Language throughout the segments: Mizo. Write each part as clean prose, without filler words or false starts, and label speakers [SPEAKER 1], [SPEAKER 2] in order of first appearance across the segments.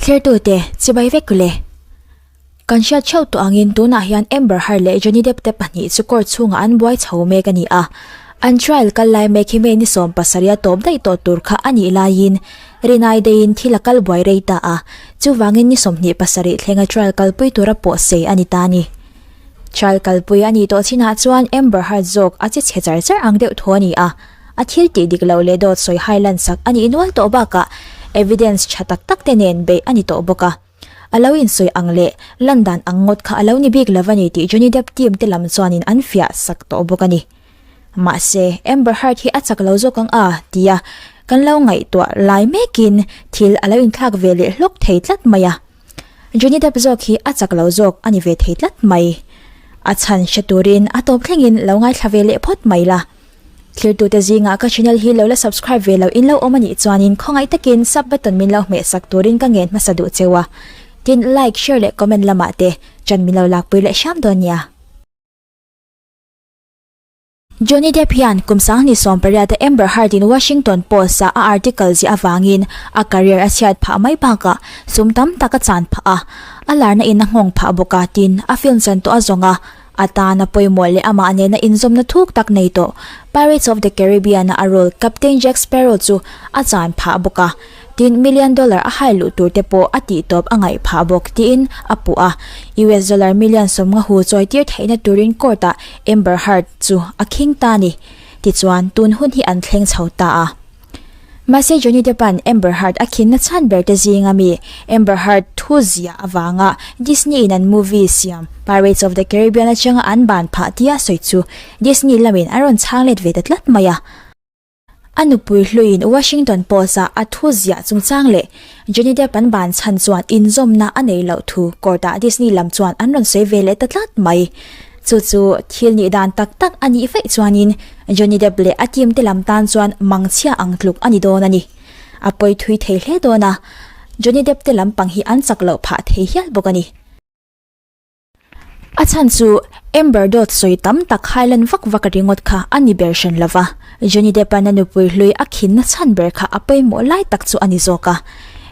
[SPEAKER 1] Thlertute, chibai vek le. Kan hriat theuh tawh angin tunah hian Amber Heard leh Johnny Depp te pahnih chu court chhungah an buai chho mek a ni a. An trial kal lai mek hi May ni sawm pasarih a tawp daih tawh tur kha a nih laiin Rinai deiin thil a kal buai rei ta a, chuvangin ni 27 thlenga trial kalpui tura pawh sei a ni ta a ni. Trial kalpui a nih tawh chinah chuan Amber Heard zawk a che chhe char char ang deuh tho a ni a, a thil tih dik loh leh dawt sawi hai lansak a nih nual tawh bakah evidence tha tak tak te nen beih a ni tawh bawk a. A lo insawi ang leh lan dan ang ngawt kha a lo ni bik lo a ni tih Johnny Depp team te lam chuanin an fiah sak tawh bawk a ni. Mahse, Amber Heard hi a chak lo zawk ang a, tia kan lo ngaihtuah lai mekin thil a lo inthlak ve leh hlawk thei tlat mai a. Johnny Depp zawk hi a chak lo zawk a ni ve thei tlat mai. A chhan hre turin a tawp thlengin lo ngaithla ve leh phawt mai la. Thirtute zingah ka channel hi lo la subscribe ve lo in lo awm a nih chuanin khawngaih takin sub button min lo hmeh sak turin ka ngen hmasa duh cheu a. Tin, like, share leh comment lamah te chan min lo lakpui leh hram dawn nia. Johnny Depp hian kum 2018 a Amber Heard in Washington Post a a article ziah avangin a career a chhiat phah mai bakah sum tam tak a chan phah a, a larna in a nghawng phah bawk a, tin, a film chan tawh a zawng a, a tan a pawimawh leh amah nena inzawmna thuk tak nei tawh Pirates of the Caribbean a a role Captain Jack Sparrow chu a chan phah bawk a. Tin, million dollar a hai luh tur te pawh a tih tawp a ngaih phah bawk tiin a puh a. US dollar million 50 hu chawi tir theihna turin court ah Amber Heard chu a khing ta a ni. Tichuan, tun hun hi an thleng chho ta a. Mahse Johnny Depp an Amber Heard a khinna chhan ber te zinga mi Amber Heard thu ziah avanga Disney in an movie siam Pirates of the Caribbean atanga an ban phah tia sawi chu Disney lamin an rawn chhang let ve ta tlat mai a. A nupui hluiin Washington Post-a a thu ziah chungchang leh Johnny Depp an ban chhan chuan inzawmna a nei loh thu court-ah Disney lam chuan an rawn sawi ve leh ta tlat mai. Chu chu thil nih dan tak tak a nih vaih chuanin Johnny Depp leh a team te lam tan chuan mangchhia ang tluk a ni dawn a ni. A pawi thui thei hle dawn a, Johnny Depp te lampang hi an chak loh phah thei hial bawk a ni. A chhan chu Amber dawt sawi tam tak highland vak vak ringawt kha a ni ber hran lova, Johnny Depp-a'n a nupui hlui a khinna chhan ber kha a pawimawh lai tak chu a ni zawk a.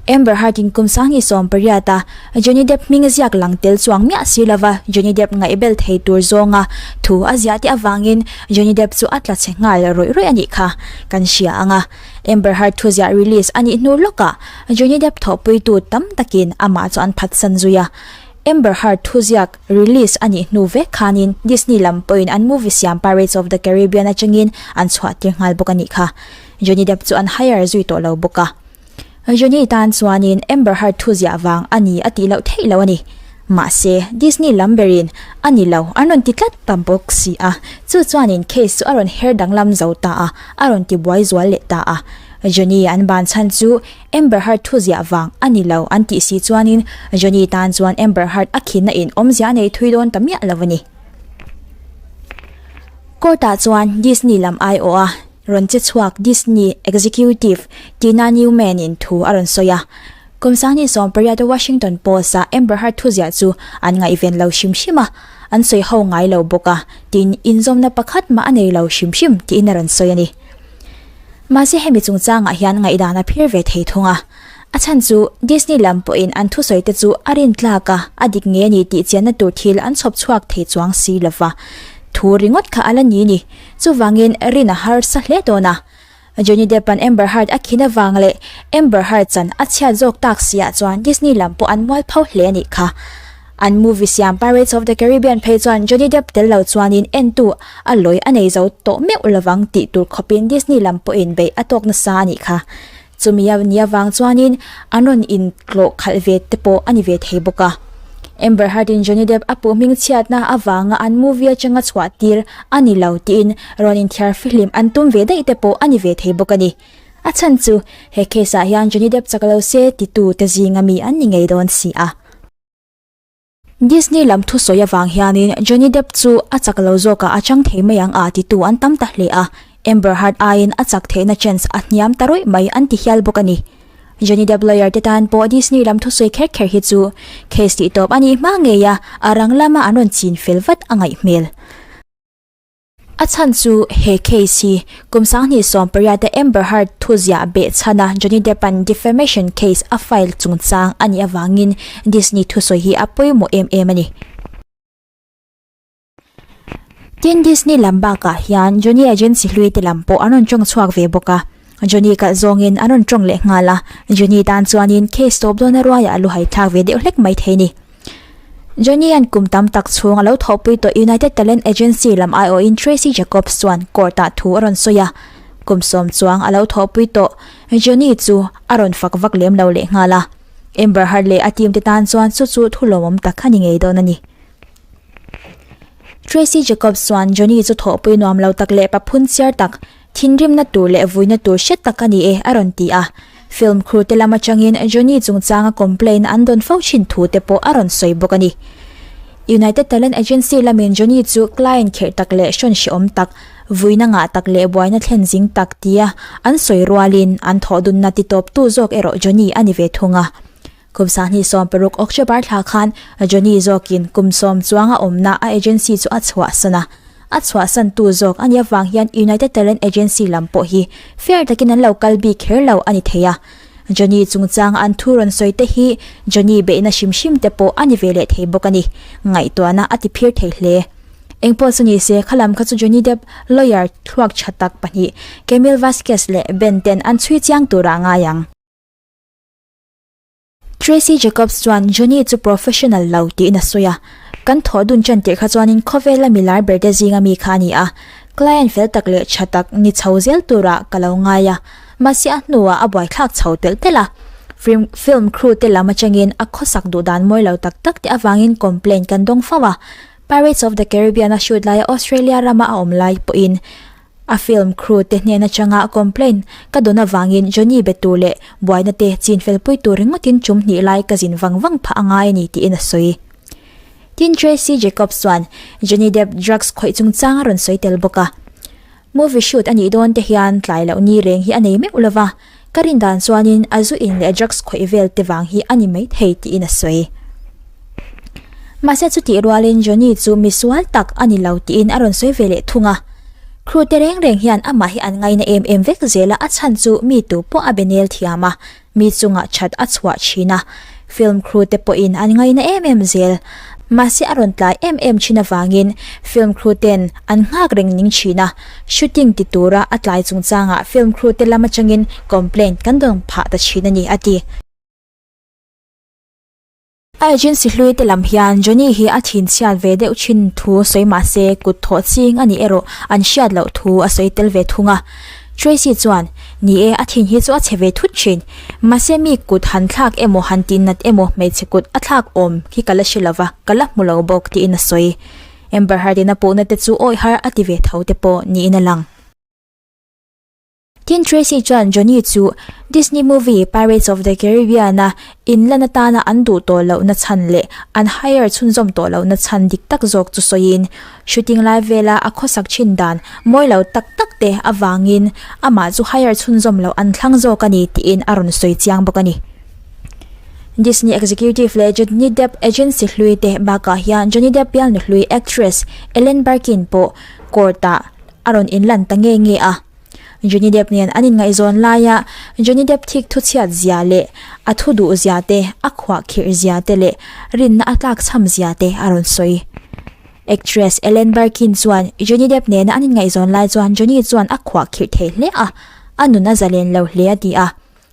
[SPEAKER 1] Amber Heard-in kum 2018 a Johnny Depp hming ziak lang tel chuang miah si lova Johnny Depp ngaihbel thei tur zawnga thu a ziah te avangin Johnny Depp chu a tla chhe nghal rawih rawih a nih kha kan hria ang a. Amber Heard thuziah release a nih hnu lawkah Johnny Depp thawhpuitu tam takin amah chu an phatsan zui a. Amber Heard thuziak release a nih hnu vek khanin Disney lam pawhin an movie siam Pirates of the Caribbean atangin an chhuah tir nghal bawk a nih kha. Johnny Depp chu an hire zui tawh lo bawk a. Johnny tan chuanin Amber Heard thuziah vang a ni a tih loh theih loh a ni. Mahse, Disney lam berin a ni lo an rawn ti tlat ta bawk si a, chu chuanin case chu a rawn her danglam zo ta a, a rawn ti buai zual leh ta a. Johnny an ban chhan chu Amber Heard thu ziah vang a ni lo an tih si chuanin Johnny tan chuan Amber Heard a khinna in awmzia a nei thui dawn ta miah lo a ni. Court ah chuan Disney lam aiawh a rawn che chhuak Disney executive Tina Newman in thu a rawn sawi a. Kum 2018 a Washington Post a Amber Heard thu ziah chu an ngaihven lo hrim hrim a, an sawi ho ngai lo bawk a, tin inzawmna pakhat mah a nei lo hrim hrim tiin a rawn sawi a ni. Mahse hemi chungchangah hian ngaihdan a phir ve thei thung a. A chhan chu Disney lam pawhin an thusawi te chu a rintlak a, a dik nge ni tih chianna tur thil an chhawp chhuak thei chuang si lo va. Thu ringawt kha a la ni ni. Chuvangin rin a harsa hle dawn a. Johnny Depp an Amber Heard a khin avang leh Amber Heard chan a chhiat zawk tak siah chuan Disney lam pawh an mualpho hle a nih kha. An movie siam Pirates of the Caribbean phei chuan Johnny Depp tel lo chuanin entu a lawi a nei zo tawh meuh lovang tih tur khawpin Disney lam pawhin beih a tawk nasa a nih kha. Chumi a nia vang chuanin an rawn intlawh khalh ve te pawh a ni ve thei bawk a. Amber Heard-in Johnny Depp a puh hming chhiatna avanga an movie atanga chhuah tir a ni lo tiin rawn inthiar fihlim an tum ve daih te pawh a ni ve thei bawk a ni. A chhan chu he case ah hian Johnny Depp chak lo se titu te zinga mi an ni ngei dawn si a. Disney lam thusawi avang hianin Johnny Depp chu a chak lo zawkah a chang thei mai ang a titu an tam ta hle a, Amber Heard aiin a chak theihna chance a hniam ta rawih mai an ti hial bawk a ni. Johnny Depp lawyer te tan pawh Disney lam thusawi kher kher hi chu case tih tawp a nih hma ngei a, a rang lama an rawn chin fel vat a ngaih hmel. A chhan chu he case hi kum 2018 a Amber Heard thu ziah beh chhana Johnny Depp-a'n defamation case a file chungchang a nih avangin Disney thusawi hi a pawimawh em em a ni. Tin, Disney lam bakah hian Johnny agency hlui te lam pawh an rawn tawng chhuak ve bawk a, Johnny kalh zawngin an rawn tawng leh nghal a, Johnny tan chuanin case tawp dawna ruaiah a luhai thlak ve deuh hlek mai thei a ni. Johnny-a'n kum tam tak chhung a lo thawhpui tawh United Talent Agency lam aiawhin Tracey Jacobs chuan court-ah thu a rawn sawi a, kum sawm chuang a lo thawhpui tawh Johnny chu a rawn fak vak lem lo leh nghal a, Amber Heard leh a team te tan chuan chu chu thu lawmawm tak a ni ngei dawn a ni. Tracey Jacobs chuan Johnny chu thawhpui nuam lo tak leh paphun chiar tak, thinrimna tur leh vuina tur hre tak a ni e a rawn ti a. Film crew te lam atangin Johnny chungchanga complaint an dawn fo thin thu te pawh a rawn sawi bawk a ni. United Talent Agency lamin Johnny chu client kherh tak leh hrawn hrehawm tak, vuina ngah tak leh buaina thlen zing tak tia an sawi rualin an thawhdunna titawptu zawk erawh Johnny a ni ve thung a. Kum 2016 October thla khan Johnny zawkin kum sawm chuang a awmna a agency chu a chhuahsan a. A chhuahsantu zawk a nih avang hian United Talent Agency lam pawh hi fair takin an lo kal bik kher lo a ni thei a. Johnny chungchanga an thu rawn sawi te hi Johnny beihna hrim hrim te pawh a ni ve leh thei bawk a ni. Ngaihtuahna a ti phir thei hle. Engpawh chu ni se, khalam kha chu Johnny Depp lawyer thluak tha tak pahnih Camille Vasquez leh Ben ten an chhui chiang turah ngai ang. Tracey Jacobs chuan Johnny chu professional lo tiin a sawi a, Kan thawh dun ṭan tirh kha chuanin khawvela mi lar ber te zinga mi kha a ni a, client fel tak leh ṭha tak ni chho zel turah ka lo ngai a, mahse a hnuah a buaithlak chho telh telh a. Film film crew te lam aṭangin a khawsak duh dan mawi lo tak tak te avangin complaint kan dawng fo a, Pirates of the Caribbean a shoot laia Australia rama a awm lai pawhin A film crew te hnen atanga complaint ka dawn avangin Johnny be tur leh buaina te chin fel pui tur ringawtin tum hnih lai ka zin vang vang phah a ngai a ni tiin a sawi. Tin Tracey Jacobs chuan Johnny Depp drugs khawih chungchang a rawn sawi tel bawk a. Movie shoot a nih dawn te hian tlai loh ni reng hi a nei meuh lova, ka rin dan chuanin a zu in leh drugs khawih vel te vang hi a ni maithei tiin a sawi. Mahse chutih rualin Johnny chu misual tak a ni lo tiin a rawn sawi ve leh thung a. Crew te reng reng hian amah hi an ngaina em em vek zel a, a chhan chu mi tu pawh a be nel thiam a, mi chungah that a chhuah thin a. Film crew te pawhin an ngaina em em zel. Mahse a rawn tlai em em thin avangin film crew ten an nghak reng ning thin a, shooting ti tura a tlai chungchangah film crew te lam atangin complaint kan dawn phah ta thin a ni, a ti. A agency hlui te lam hian Johnny hi a thinchhiat ve deuh thin thu sawi mah se kut thawh ching a nih erawh an hriat loh thu a sawi tel ve thung a. Tracy chuan, Ni e, a thin hi chu a chhe ve thut thin. Mahse mi kut han thlak emaw han tihnat emaw hmeichhe kut a thlak awm hi ka la hre lova, ka la hmu lo bawk tiin a sawi. Amber Heard-in a puhna te chu awih har a ti ve tho te pawh niin a lang. Tin Tracy chuan Johnny chu Disney movie Pirates of the Caribbean-a inlan atana an duh tawh lohna chhan leh an hire chhunzawm tawh lohna chhan dik tak zawk chu sawiin, shooting lai vela a khawsak thin dan mawi lo tak tak te avangin amah chu hire chhunzawm loh an thlang zawk a ni tiin a rawn sawi chiang bawk a ni. Disney executive leh Johnny Depp agency hlui te bakah hian Johnny Depp bialnu hlui actress Ellen Barkin pawh court-ah a rawn inlan ta nge nge a. Johnny Depp nen an inngaihzawn laia Johnny Depp thik thuchhiat zia leh a thu duh zia te, a khuah khirh zia te leh rinna a tlak chham zia te a rawn sawi. Actress Ellen Barkin chuan Johnny Depp nena an inngaihzawn lai chuan Johnny chuan a khuah khirh thei hle a, a nun a zalen lo hle a ti a.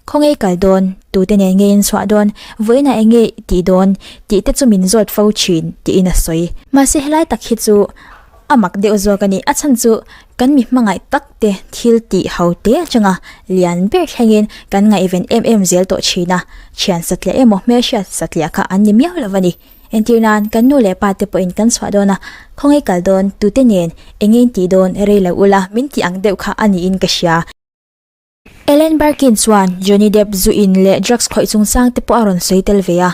[SPEAKER 1] Khawnge kal dawn, tute nen nge in chhuah dawn, vawiinah eng nge tih dawn tih te chu min zawt fo thin tiin a sawi. Mahse helai tak hi chu a mak deuh zawk a ni, a chhan chu kan mi hmangaih tak te thil tih ho te atanga lian ber thlengin kan ngaihven em em zel tawh thin a, thian satliah emaw hmelhriat satliah kha an ni miau lo a ni. Entir nan kan nu leh pa te pawhin kan chhuah dawn a, khawnge kal dawn, tute nen eng nge in tih dawn rei lo ula min tih ang deuh kha a niin ka hria. Ellen Barkin chuan Johnny Depp zu in leh drugs khawih chungchang te pawh a rawn sawi tel ve a.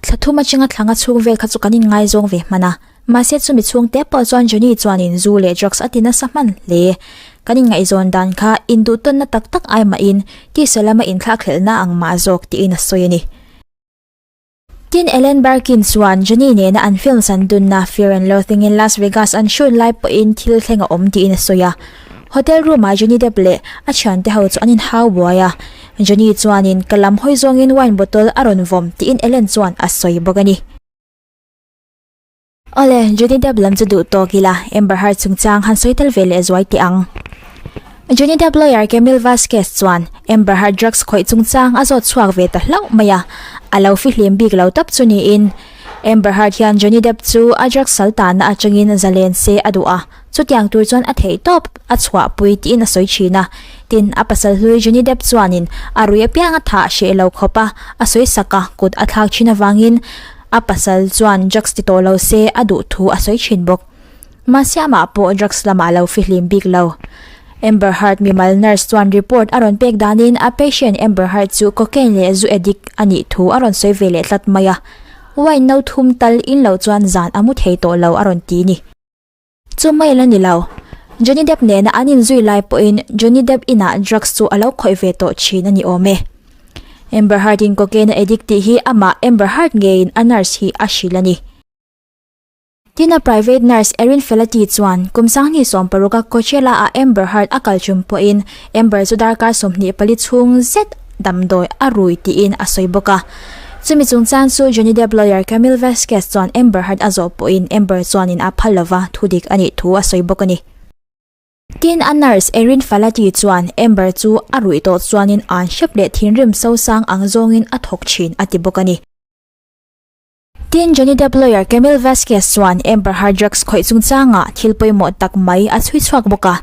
[SPEAKER 1] Thla thum atanga thla nga chhung vel kha chu kan inngaizawng ve hman a. Mahse chumi chhungte pawh chuan Johnny chuanin zu leh drugs a ti nasa hman hle. Kan inngaihzawn dan kha induhtawnna tak tak ai mahin tisa lama inthlakhlelhna ang mah zawk tiin a sawi a ni. Tin, Ellen Barkin chuan Johnny nena an film san dunna Fear and Loathing in Las Vegas an shoot lai pawhin thil thleng a awm tiin a sawi a. Hotel room-ah Johnny Depp leh a thiante ho chu an inhau buai a. Johnny chuanin ka lam hawi zawngin wine bottle a rawn vawm tiin Ellen chuan a sawi bawk a ni. Awle, Johnny Depp lam chu duh tawk ila, Amber Heard chungchang han sawi tel ve leh zuai teh ang. Johnny Depp lawyer Camille Vasquez chuan Amber Heard drugs khawih chungchang a zawt chhuak ve ta hlauh mai a, a lo fihlim bik lo tawp chu niin. Amber Heard hian Johnny Depp chu a drugs sal tanna atangin zalen se a duh a, chutiang tur chuan a theih tawp a chhuahpui tiin a sawi thin a. Tin, a pasal hlui Johnny Depp chuanin a rui apiang a thah hreh lo khawp a, a sawi sak a, kut a thlak thin avangin A pasal chuan drugs ti tawh lo se a duh thu a sawi thin bawk. Mahse amah pawh drugs lamah a lo fihlim bik lo. Amber Heard mimal nurse chuan report a rawn pek danin a patient Amber Heard chu cocaine leh zu addict a nih thu a rawn sawi ve leh tlat mai a. Wine no thum tal in lo chuan zan a mu thei tawh lo a rawn ti ni. Chu mai la ni lo. Johnny Depp nena an inzui lai pawhin Johnny Depp inah drugs chu a lo khawih ve tawh thin a ni awm e. Amber Heard in cocaine a addict tih hi amah Amber Heard ngeiin a nurse hi a hrilh a ni. Tin a private nurse Erin Felati chuan kum 2016 a Coachella ah Amber Heard a kal chung pawhin Amber chu darkar 24 chhung zet damdawi a rui tiin a sawi bawk a. Chumi chungchang chu Johnny Depp lawyer Camille Vasquez chuan Amber Heard a zawh pawhin Amber chuanin a phal lova thu dik a nih thu a sawi bawk a ni. Tin, a nurse Erin Falati chuan Amber chu a ruih tawh chuanin an hrep leh thinrim sosang ang zawngin a thawk thin a ti bawk a ni. Tin, Johnny Depp lawyer Camille Vasquez chuan Amber Heard drugs khawih chungchangah thil pawimawh tak mai a chhui chhuak bawk a.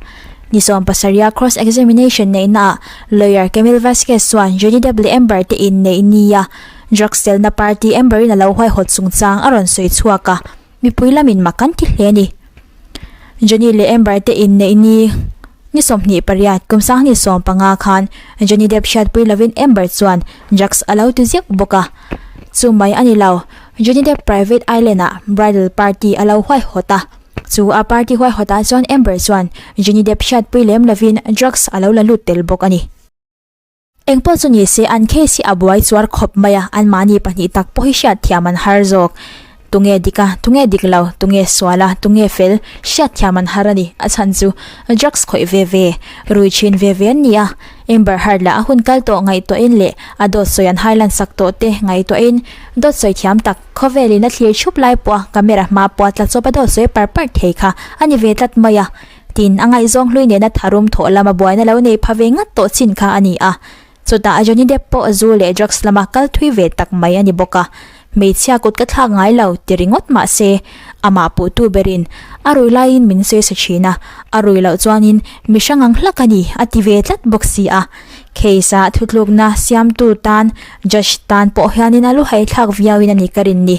[SPEAKER 1] Ni 17 a cross examination neihnaah lawyer Camille Vasquez chuan Johnny Depp leh Amber te inneih nia drugs telna party Amber in a lo huaihawt chungchang a rawn sawi chhuak a, mipui lamin mak an ti hle a ni. Johnny leh Amber te inneih ni ni 28 kum 2015 khan Johnny Depp hriatpui lovin Amber chuan drugs a lo ti zeuh bawk a. Chu mai a ni lo, Johnny Depp private island ah bridal party a lo huaihawt a. Chu a party huaihawt ah chuan Amber chuan Johnny Depp hriatpui lem lovin drugs a lo la lut tel bawk a ni. Engpawh chu ni se, an case hi a buai chuar khawp mai a, anmahni pahnih tak pawh hi hriatthiam an har zawk. Tunge dik a, tunge dik lo, tunge sual a, tunge fel, hriatthiam an har a ni. A chhan chu drugs khawih ve ve, rui thin ve ve an ni a. Amber Heard lah a hun kal tawh ngaihtuahin leh a dawt sawi an hailan sak tawh te ngaihtuahin dawt sawi thiam tak, khawvelin a thlir thup lai pawha camera hma pawha tla chawp a dawt sawi par par thei kha a ni ve tlat mai a. Tin, a ngaihzawng hlui nena tharum thawh lama buaina lo nei pha ve ngat tawh chin kha a ni a. Chutah Johnny Depp pawh zu leh drugs lama kal thui ve tak mai a ni bawk a. Hmeichhia kut ka thlak ngai lo ti ringawt mah se, amah puhtu berin a rui laiin min sawi sa thin a, a rui loh chuanin mi hrang ang hlak a ni a ti ve tlat bawk si a. Case-a thutlukna siamtu tan, judge tan pawh hianin a luhai thlak viauin a ni ka rin ni.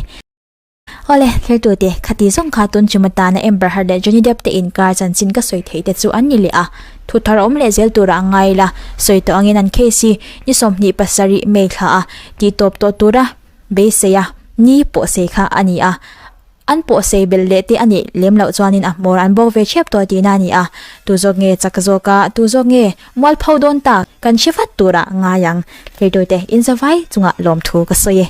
[SPEAKER 1] Awle, thiltute, khati zawng kha tun chum atana Amber Heard leh Johnny Depp te inkar chanchin ka sawi theih te chu an ni leh a. Thu thar awm leh zel tura a ngai la, sawi tawh angin an case hi ni 27 May thla a tih tawp tawh tura beisei a, ni pawhsei kha a ni a. An pawhsei belh leh te a nih lem loh chuanin a hmawr an bawk ve ṭhep tawh tihna a ni a. Tu zawk nge chak zawk a, tu zawk nge mualpho dawn tak kan hre vat tura ngai ang. Thiltute, inzavai chungah lawmthu ka sawi e.